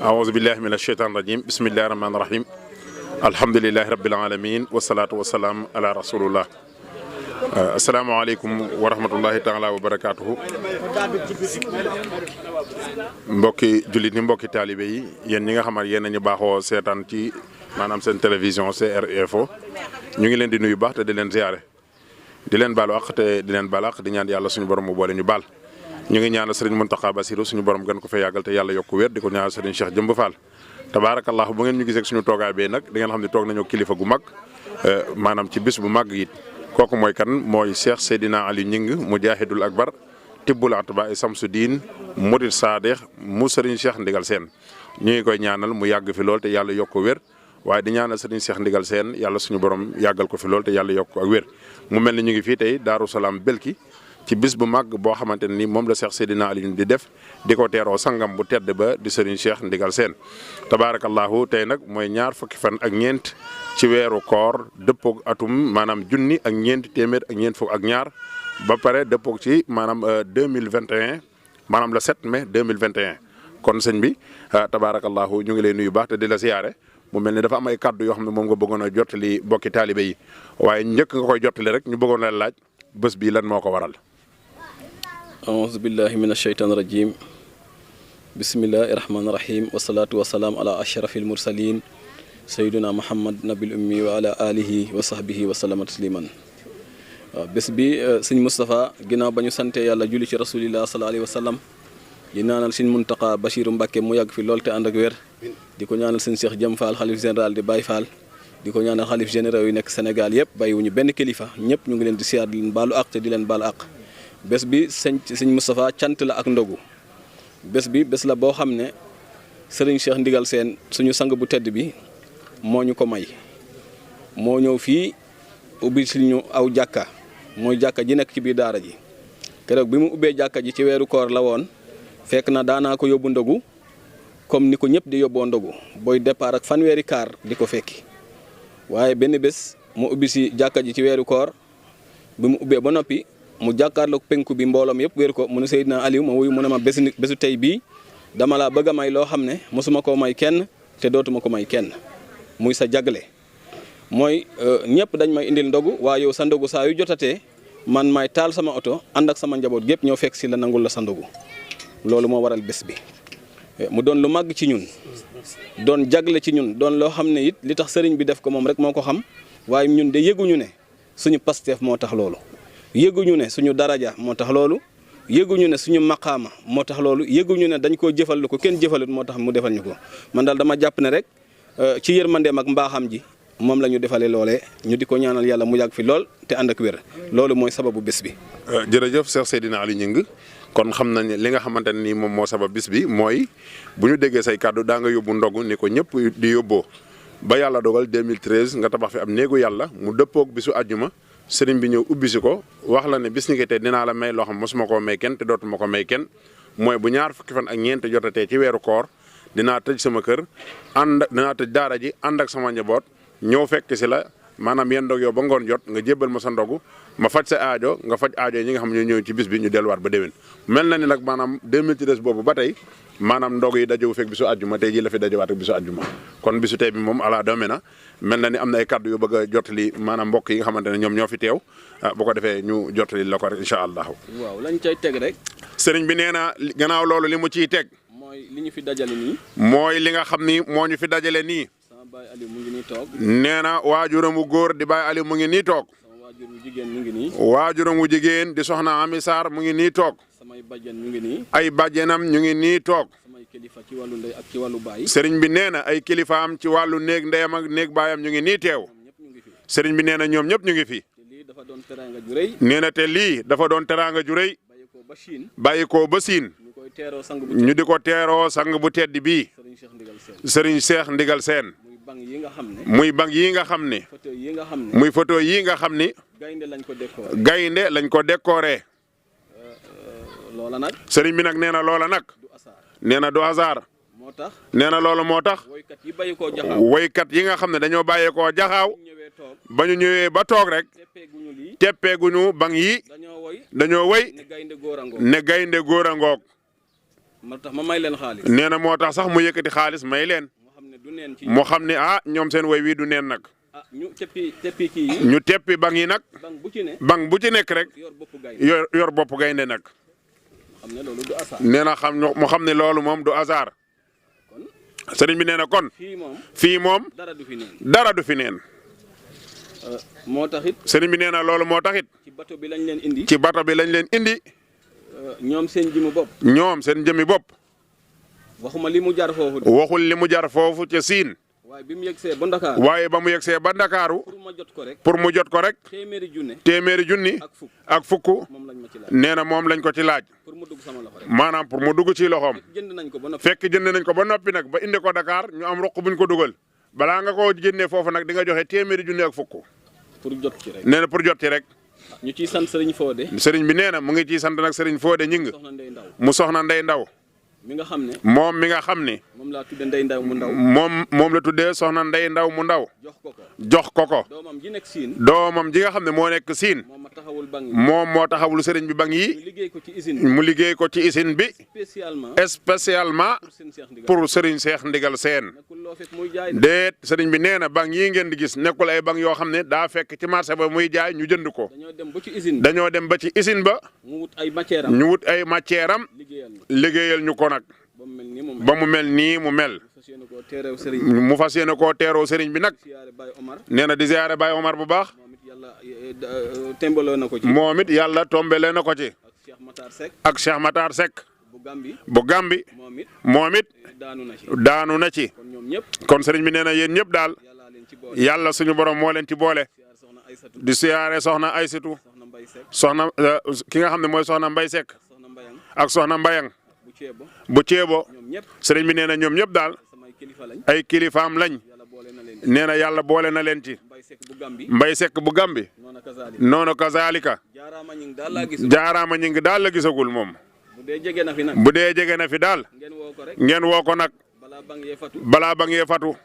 أعوذ بالله من الشيطان الرجيم بسم الله الرحمن الرحيم الحمد لله رب العالمين والصلاة والسلام على رسول الله asalaamaaleykum wa rahmatullahi taala wa barakaatuhu mbokki jullit ni mbokki taalibe yi yéen ñi nga xamal yéen ñu baaxoo seetaan ci maanaam seen télévision CR Info ñu ngi leen di nuyu baax te di leen ziare di leen baalu àq te di leen baal àq di ñaan yàlla suñu borom mu boole ñu baal ñu ngi ñaanal Serigne Mountakha Bassirou suñu borom gën ko fa yàggal te yàlla yokku wér di ko ñaanal Serigne Cheikh Jëmb Fall tabaarakallahu bu ngeen ñu gisee ak suñu toogaay bee nag di ngeen xam ne toog nañu kilifa gu mag maanaam ci bis bu mag it kooku mooy kan mooy Cheikh Seydina Ali Ñing Mujahidul Akbar Tibbul Atba Samsu Diin Murid Saadix mu Serigne Cheikh Ndigal Sène ñu ngi koy ñaanal mu yàgg fi lool te yàlla yokk ko wér waaye di ñaanal Serigne Cheikh Ndigal Sène yàlla suñu borom yàggal ko fi lool te yàlla yokk ko ak wér mu mel ni ñu ngi fii tey Daaru Salaam Belki ci bis bu mag boo xamante ne ni moom la Cheikh Seydina Ali di def di ko teeroo sangam bu tedd ba di Serigne Cheikh Ndigal Sène tabaarakallahu tey nag mooy ñaar fukki fan ak ñeent ci weeru koor dëppoog atum maanaam junni ak ñeenti téeméer ak ñeent fukk ak ñaar ba pare dëppoog ci maanaam 2021 maanaam le 7 mai 2021 kon sëñ bi tabaarakallahu ñu ngi lay nuyu baax te di la siyaare mu mel ni dafa am ay kàddu yoo xam ne moom nga bëggoon a jottali bokki taalibe yi waaye njëkk nga koy jottali rek ñu bëggoon la laaj bés bi lan moo ko waral. aouzu billahi min asheytaan rajim bismillahi rahmaani rahim wasalaatu wasalaam ala ashrafil mursalin sayyiduna muhammad nabil ummi wa ala alihi wa sahbihi wa sallama tasliman waaw bés bi sëñ Moustapha ginnaaw ba ñu sante yàlla julli ci rasulillah sallallahu alayhi wa sallam di ñaanal sëñ Muntaqa Bachiru Mbàkke mu yàgg fi lool te ànd ak wér di ko ñaanal sëñ Cheikh Jëm Fall xalif général di Baye Fall di ko ñaanal xalif généraux yu nekk Sénégal yëpp bàyyiwuñu benn kilifa ñëpp ñu ngi leen di siyaar di leen baalu àq te di leen baalu àq bés bi sëñ Moustapha cant la ak ndogu bés bi bés la boo xam ne sëriñ Cheikh Ndigal Sène suñu sang bu tedd bi moo ñu ko may moo ñëw fii ubbi suñu aw jàkka mooy jàkka ji nekk ci biir daara ji keroog bi mu ubbee jàkka ji ci weeru koor la woon fekk na daanaa ko yóbbu ndogu comme ni ko ñëpp di yóbboo ndogu booy départ ak fanweeri kaar di ko fekki waaye benn bés mu ubbi si jàkka ji ci weeru koor bi mu ubbee ba noppi mu jàkkaarloog penku bi mbooloom yëpp wér ko mu ne Seydina Aliou ma wuyu mu ne ma bésu tey bii dama laa bëgg a may loo xam ne mosuma koo may kenn te dootuma ko may kenn muy sa jagle mooy ñëpp dañ may indil ndogu waaye yow sa ndogu saa yu jotatee man may taal sama oto ànd ak sama njaboot gépp ñëw fekk si la nangul la sa ndogu loolu moo waral bés bi mu doon lu màgg ci ñun doon jagle ci ñun doon loo xam ne it li tax sëriñ bi def ko moom rek moo ko xam waaye ñun de yëguñu ne suñu pasteef moo tax loolu yëguñu ne suñu daraja moo tax loolu yëguñu ne suñu maqaama moo tax loolu yëguñu ne dañ koo jëfal lu ko kenn jëfalut moo tax mu defal ñu ko man daal dama jàpp ne rek ci yërmandeem ak mbaaxam ji moom la ñu defalee loolee ñu di ko ñaanal yàlla mu yàgg fi lool te ànd ak wér loolu mooy sababu bés bi. jërëjëf Cheikh Seydina Ali Ñing kon xam nañ li nga xamante ne nii moom moo sabab bis bi mooy bu ñu déggee say kàddu daa nga yóbbu ndogu ni ko ñëpp di yóbboo ba yàlla dogal 2013 nga tabax fi am néegu yàlla mu dëppoog bisu àjjuma sëriñ bi ñëw ubbi si ko wax la ne bis ni ki tey dinaa la may loo xam mosuma koo may kenn te dootuma ko may kenn mooy bu ñaar fukki fan ak ñeent jotatee ci weeru koor dinaa tëj sama kër dinaa tëj daara ji ànd ak sama njaboot ñëw fekk si la maanaam yéen ndog yow ba ngoon jot nga jébbal ma sa ndogu ma faj sa aajo nga faj aajo yi ñi nga xam ne ñoo ñëw ci bis bi ñu delluwaat ba déwén mel na ni nag maanaam 2013 boobu ba tey maanaam ndog yi dajewu fekk bisu àjjuma tey ji la fi dajewaat ak bisu àjjuma kon bisu tey bi moom ala doome na mel na ni am na ay kàddu yu bëgg a jottali maanaam mbokk yi nga xamante ne ñoom ñoo fi teew bu ko defee ñu jottali la ko rek incha allahu waaw lañ cay teg rek sëriñ bi nee na gannaaw loolu li mu ciy teg mooy li ñu fi dajale nii mooy li nga xam ni moo ñu fi dajale nii Baye Aliou mu ngi nii toog nee na waajuram wu góor di Baye Aliou mu ngi nii toog waajur wu jigéen mu ngi nii waajuram wu jigéen di soxna Ami Sarr mu ngi nii toog samay bàjjen ñu ngi nii ay bàjjenam ñu ngi nii toog samay kilifa ci wàllu ndey ak ci wàllu baay sëriñ bi nee na ay kilifaam ci wàllu néeg ndeyam ak néeg baayam ñu ngi nii teew sëriñ bi nee na ñoom ñëpp ñu ngi fi dafa doon teraanga ju rëy nee na te lii dafa doon teraanga ju rëy bàyyi ko ba Siin ñu di ko teeroo sang bu tedd bii sëriñ Cheikh Ndigal Sène muy bank yi nga xam ne muy photo yi nga xam ni gaynde lañ ko décoré loola nag sëriñ bi nag nee na loola nag nee na du hasard nee na loolu moo tax woykat yi nga xam ne dañoo bàyyeekoo jaxaaw ba ñu ñëwee ba toog rek teppeeguñu bank yi dañoo woy ne gaynde góor a ngoog moo tax ma may leen xaalis. nee na moo tax sax mu yëkkati xaalis may leen. moo xam ne ñoom seen way wii du neen nag. ñu teppi kii yi. ñu teppi bang yi nag. bang bu ci ne. bang bu ci nekk rek. yor bopp gaynde nag. nee na mu xam ne loolu moom du hasard. sëriñ bi nee na kon. fii moom. dara du fi neen. moo taxit. sëriñ bi nee na loolu moo taxit. ci bato bi lañ leen indi. ci bato bi lañ leen indi. ñoom seen jëmmi bopp. ñoom seen jëmmi bopp. waxuma li mu jar foofu. waxul li mu jar foofu ca Siin. waaye bi mu yegsee ba Ndakaaru. waaye ba mu yegsee ba Ndakaaru. pour mu jot ko rek. téeméeri junni. ak fukk. nee na moom lañ ko ci laaj. maanaam pour mu dugg ci loxoom. fekk jënd nañ ko ba noppi nag ba indi ko Dakar ñu am roq buñ ko dugal. balaa nga koo génnee foofu nag di nga joxe téeméeri junni ak fukk. pour jot ci rek. nee na pour jot ci rek. ñu ciy sant Serigne Fodé. Serigne bi nee na mu ngi ciy sant nag Serigne Fodé ñing mu soxna Ndey Ndaw. mi nga xam ne. moom mi nga xam ne. moom laa tuddee Ndey Ndaw mu ndaw. moom la tuddee soxna Ndey Ndaw mu ndaw. jox ko ko. doomam ji nekk Siin. doomam ji nga xam ne moo nekk Siin. moom moo taxawul sëriñ bi bang yi. mu liggéey ko ci usine bi. spécialement pour Serigne Cheikh Ndigal Sène. déet sëriñ bi nee na bang yi ngeen di gis nekkul ay bang yoo xam ne daa fekk ci marché ba muy jaay ñu jënd ko. dañoo dem ba ci usine ba. ñu wut ay matière am. liggéeyal ñu ko nag. ba mu mel nii mu mel. mu fas yéene koo teeroo sëriñ bi nag. nee na di ziyaare Baye Omar bu baax. moom it yàlla tombele na ko ci. ak Cheikh Matar Seck. bu Gambi. moom it daanu na ci. kon sëriñ bi nee na yéen ñëpp daal. yàlla suñu borom moo leen ci boole. di ziyaare soxna Aysatu. soxna ki nga xam ne mooy soxna Mbay Seck. ak soxna Mbayang. bu ceebo sëriñ bi nee na ñoom ñëpp daal ay kilifaam lañ. nee na yàlla boole na leen ci. Mbay Sekk bu Gambi. noonu kazaalika. jaaraama ñi ngi daal la gisagul moom. bu dee jege na fi daal. ngeen woo ko nag. balaa bang yee fatu.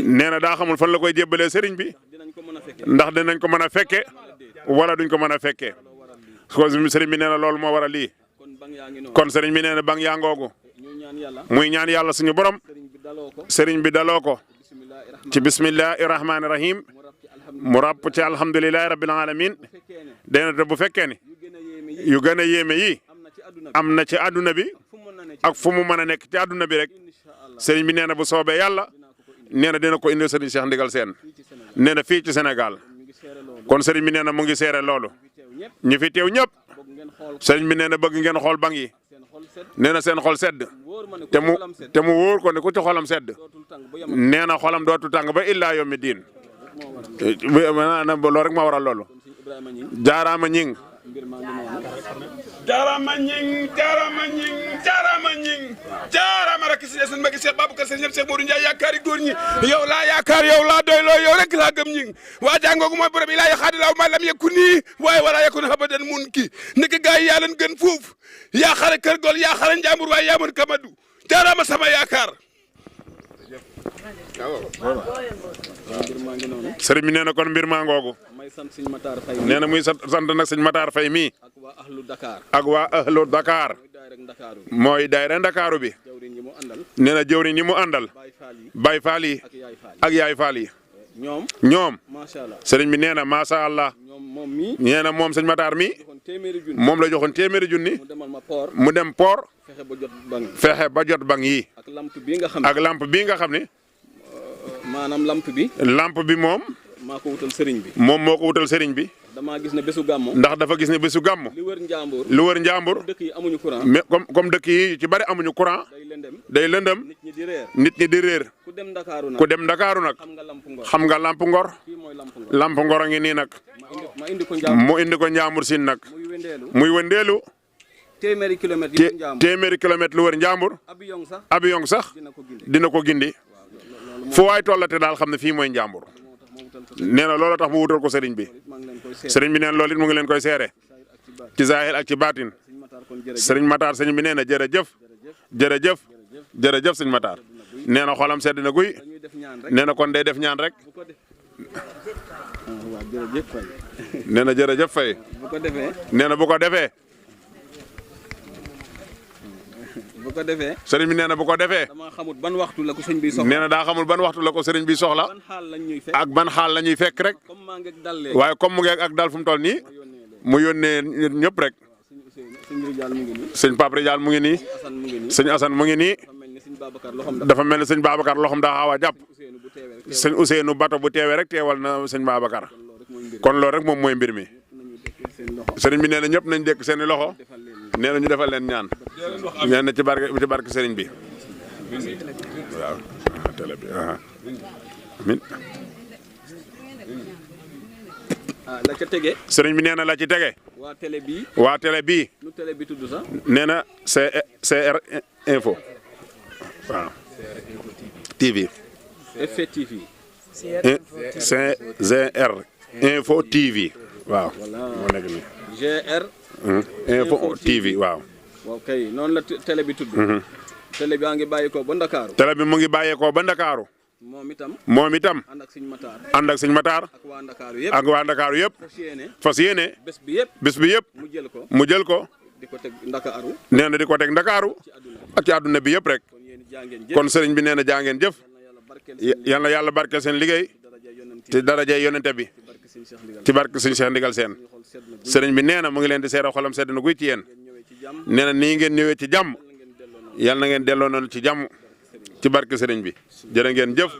nee na daa xamul fan la koy jébbalee sëriñ bi. ndax dinañ ko mën a fekke wala duñ ko mën a fekke. sëriñ bi nee na loolu moo waral lii. kon sëriñ bi nee na bang yaa ngoogu. muy ñaan yàlla suñu borom. sëriñ bi daloo ko. ci bismillahi rahmaani rahim. mu ràpp ci alhamdulilahi rabbil alamin. dana te bu fekkee ni. yu gën a yéeme yi. am na ci àdduna bi. ak fu mu mën a nekk ci àdduna bi rek. sëriñ bi nee na bu soobee yàlla. nee na dina ko indil sëriñ Cheikh Ndigal Sène. nee na fii ci Sénégal. kon sëriñ bi nee na mu ngi seere loolu. ñi fi teew ñëpp. sëriñ bi nee na bëgg ngeen xool bang yi. nee na seen xol sedd. te mu wóor ko ne ku ci xolam sedd. nee na xolam dootu tàng ba illaa yawmi diin. loolu rek ma waral loolu. jaaraama ñing. jaaraama ñing jaaraama ñing jaaraama ñing jaaraama rek si seen magi Cheikh Babacar Sène ñëpp Cheikh Modou Ndiaye yaakaari góor ñi yow laa yaakaar yow laa doyloo yow rek laa gëm ñing waa jàngoogu mooy borom ilaa yaxaadilaaw ma lam yekku nii waaye wala yekku na abadan mun ki nekk gaa yi yaa leen gën fuuf yaa xare kër gol yaa xare njàmbur waaye yaa mën kamadu jaaraama sama yaakaar. sëriñ bi nee na kon mbir maa ngoogu. nee na muy sant nag sëñ Matar Faye mii. ak waa ahlu Dakar. mooy daayira Ndakaaru bi. nee na jëwriñ yi mu àndal. Baay Faal yi ak Yaay Faal yi. ñoom. sëriñ bi nee na macha allah. nee na moom sëñ Matar mii. moom la joxoon téeméeri junni. mu dem port. fexe ba jot bang yi. ak lamp bii nga xam ne. maanaam lamp bi moom. maa ko wutal sëriñ bi. moom moo ko wutal sëriñ bi. damaa gis ne bésu gàmmu. ndax dafa gis ne bésu gàmmu. lu wër njàmbur. dëkk yi amuñu courant. mais comme dëkk yi ci bari amuñu courant. day lëndëm. nit ñi di réer. ku dem Ndakaaru nag. xam nga lamp ngor. lamp ngor a ngi nii nag. mu indi ko njàmbur siin nag. muy wëndeelu. téeméeri kilomètre lu wër njàmbur. abiyon sax dina ko gindi. fu waay tollate daal xam ne fii mooy njàmbur. nee na loolu tax mu wutal ko sëriñ bi. sëriñ bi nee na loolu it mu ngi leen koy seere. ci zaahir ak ci baatin. sëriñ Matar sëriñ bi nee na jërëjëf. jërëjëf. jërëjëf sëriñ Matar. nee na xolam sedd na guy. nee na kon day def ñaan rek. nee na jërëjëf Faye. nee na bu ko defee. bu ko defee. sëriñ bi nee na bu ko defee. dama xamul ban waxtu la ko sëñ bi soxla. nee na daa xamul ban waxtu la ko sëriñ bi soxla. ban xaal lañ ñuy fekk. ak ban xaal la ñuy fekk rek. comme maa ngi dal léegi. waaye comme mu ngi ak dal fu mu toll nii. mu yónnee ñëpp rek. sëñ Rijal mu ngi nii. sëñ Pape Rijal mu ngi nii. Assane mu ngi nii. sëñ Assane mu ngi nii. dafa mel ni sëñ Babacar loxoom daa xaw a jàpp. sëñ Ousseynou Bato bu teewee rek teewal na sëñ Babacar. kon loolu rek moom mooy mbir mi. sëriñ bi nee na ñëpp nañ dekk seen i loxo. nee na ñu defal leen ñaan. nee na ci barke sëriñ bi. waaw télé bi amiin. la ca tege. sëriñ bi nee na la ci tege. waa télé bii. waa télé bii. nu télé bi tudd sax. nee na CR info. waaw. TV. FTV. CGR info TV. waaw. moo nekk nii. GR. info TV waaw. waaw kay noonu la télé bi tudd. télé bi a ngi bàyyeekoo ba Ndakaaru. télé bi mu ngi bàyyeekoo ba Ndakaaru. moom itam. moom itam. ànd ak sëñ Matar. ànd ak sëñ Matar. ak waa Ndakaaru yëpp. ak waa Ndakaaru yëpp. fas yéene. bés bi yëpp. bés bi yëpp. mu jël ko. mu jël ko. di ko teg Ndakaaru. nee na di ko teg Ndakaaru. ak ci àdduna bi yëpp rek. kon sëriñ bi nee na jaa ngeen jëf. yal na yàlla barkeel seen liggéey. ci darajay yonente bi. ci barke sëñ Cheikh Ndigal Sène. sëriñ bi nee na mu ngi leen di seere xolam sedd na guy ci yéen. nee na nii ngeen ñëwee ci jàmm. yal na ngeen delloo noonu ci jàmm. ci barke sëriñ bi jërë ngeen jëf.